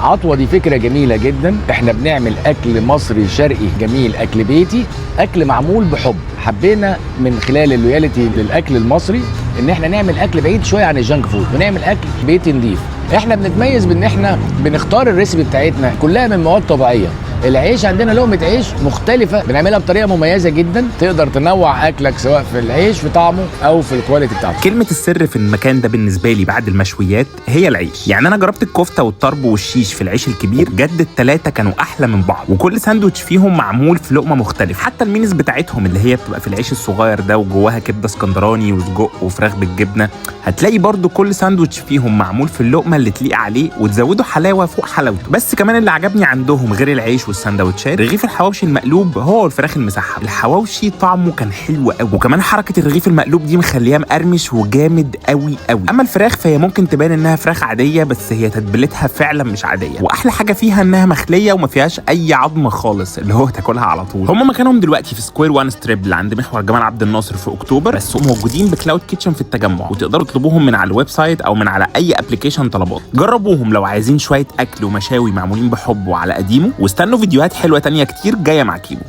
عطوه دي فكرة جميلة جدا. احنا بنعمل اكل مصري شرقي جميل، اكل بيتي، اكل معمول بحب. حبينا من خلال ال loyalty للاكل المصري ان احنا نعمل اكل بعيد شوية عن ال junk food ونعمل اكل بيتي نضيف. احنا بنتميز بان احنا بنختار ال recipe بتاعتنا كلها من مواد طبيعيه. العيش عندنا لقمة عيش مختلفه، بنعملها بطريقة مميزة جدا، تقدر تنوع اكلك سواء في العيش في طعمه او في ال quality بتاعته. كلمة السر في المكان ده بالنسبة لي بعد المشويات هي العيش. يعني أنا جربت الكفتة والطرب والشيش في العيش الكبير، بجد التلاتة كانوا أحلى من بعض، وكل ساندوتش فيهم معمول في لقمة مختلفة. حتى ال minis بتاعتهم اللي هي بتبقى في العيش الصغير ده وجواها كبدة اسكندراني وسجق وفراخ بالجبنة، هتلاقي برضو كل ساندوتش فيهم معمول في اللقمة اللي تليق عليه وتزوده حلاوة فوق حلاوته. بس كمان اللي عجبني عندهم غير العيش والسندوتشات رغيف الحواوشي المقلوب هو والفراخ المسحب. الحواوشي طعمه كان حلو قوي، وكمان حركة الرغيف المقلوب دي مخليها مقرمش وجامد قوي قوي. اما الفراخ فهي ممكن تبان انها فراخ عاديه، بس هي تتبيلتها فعلا مش عاديه، واحلى حاجة فيها انها مخليه وما فيهاش اي عظمه خالص، اللي هو تاكلها على طول. هم مكانهم دلوقتي في Square 1 Strip اللي عند محور جمال عبد الناصر في اكتوبر، بس هم موجودين ب cloud kitchen في التجمع، وتقدروا تطلبوهم من على ال website او من على اي application طلبات. جربوهم لو عايزين شوية اكل ومشاوي معمولين بحب وعلى قديمه، واستنوا فيديوهات حلوة تانية كتير جاية مع كيمو.